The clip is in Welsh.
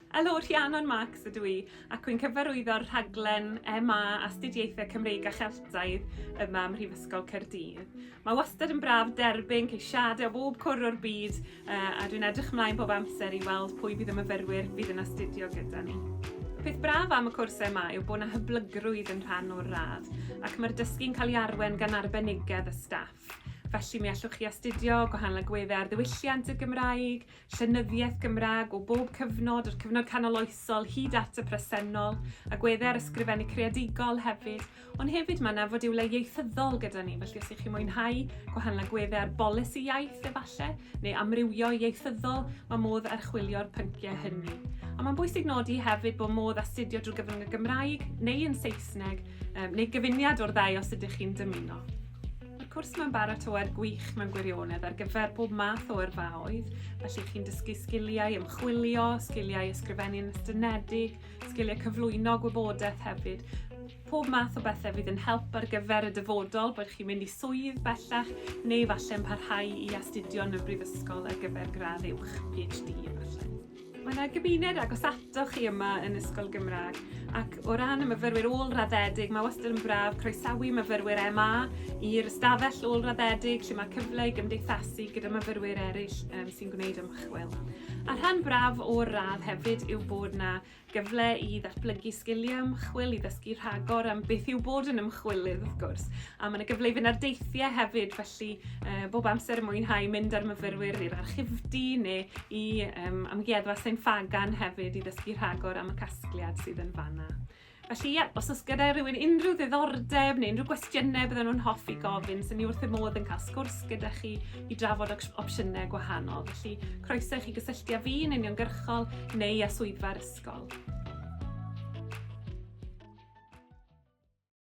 Helo, Rhiannon Marks ydw i, ac wy'n cyfarwyddo'r rhaglen MA Astudiaethau Cymreig a Cheltaidd yma ym Mhrifysgol Caerdydd. Mae wastad yn braf derbyn ceisiadau o bob cwr o'r byd, a dwi'n edrych ymlaen bob amser i weld pwy fydd y myfyrwyr fydd yn astudio gyda ni. Y peth braf am y cwrs MA yw bod yna hyblygrwydd yn rhan o'r radd, ac mae'r dysgu'n cael ei arwen gan arbenigedd y staff. Felly mi allwch chi astudio gwahanol agweddau ar ddiwylliant y Gymraeg, llenyddiaeth Gymraeg o bob cyfnod, o'r cyfnod canoloesol hyd at y presennol, agweddau ar ysgrifennu creadigol hefyd, ond hefyd mae yna fodiwlau ieithyddol gyda ni, felly os ych chi'n mwynhau gwahanol agweddau ar bolisi iaith efallai, neu amrywio ieithyddol, mae modd archwilio'r pynciau hynny. A mae'n bwysig nodi hefyd bod modd astudio drwy gyfrwng y Gymraeg neu yn Saesneg, neu gyfuniad o'r ddau os ydych chi'n dymuno. Mae'r cwrs mewn baratoad gwych mewn gwirionedd ar gyfer bob math o yrfaoedd, felly chi'n dysgu sgiliau ymchwilio, sgiliau ysgrifennu'n estynedig, sgiliau cyflwyno gwybodaeth hefyd, pob math o bethau fydd yn help ar gyfer y dyfodol, bod chi'n mynd i swydd bellach neu falle'n parhau i astudio yn y brifysgol ar gyfer gradd uwch, PhD efallai. Mae yna gymuned agos atoch chi yma yn Ysgol Gymraeg ac o ran y myfyrwyr ôl-raddedig mae wastad yn braf croesawu myfyrwyr MA i'r ystafell ôl-raddedig lle mae cyfle i gymdeithasu gyda myfyrwyr eraill um, sy'n gwneud ymchwil. A rhan braf o'r radd hefyd yw bod yna Gyfle i ddatblygu sgiliau ymchwil, i ddysgu rhagor am beth yw bod yn ymchwilydd wrth gwrs. A mae yna gyfle i fynd ar deithiau hefyd, felly bob amser yn mwynhau mynd â'r myfyrwyr i'r archifdy neu i um, amgueddfa Sain Ffagan hefyd i ddysgu rhagor am y casgliad sydd yn fanna. Felly ie, os oes gyda rhywun unrhyw ddiddordeb neu unrhyw gwestiynau bydden nhw'n hoffi gofyn, sy'n ni wrth y modd yn cael sgwrs gyda chi i drafod opsiynau gwahanol. Felly croeso i chi gysylltu â fi yn uniongyrchol neu â swyddfa'r ysgol.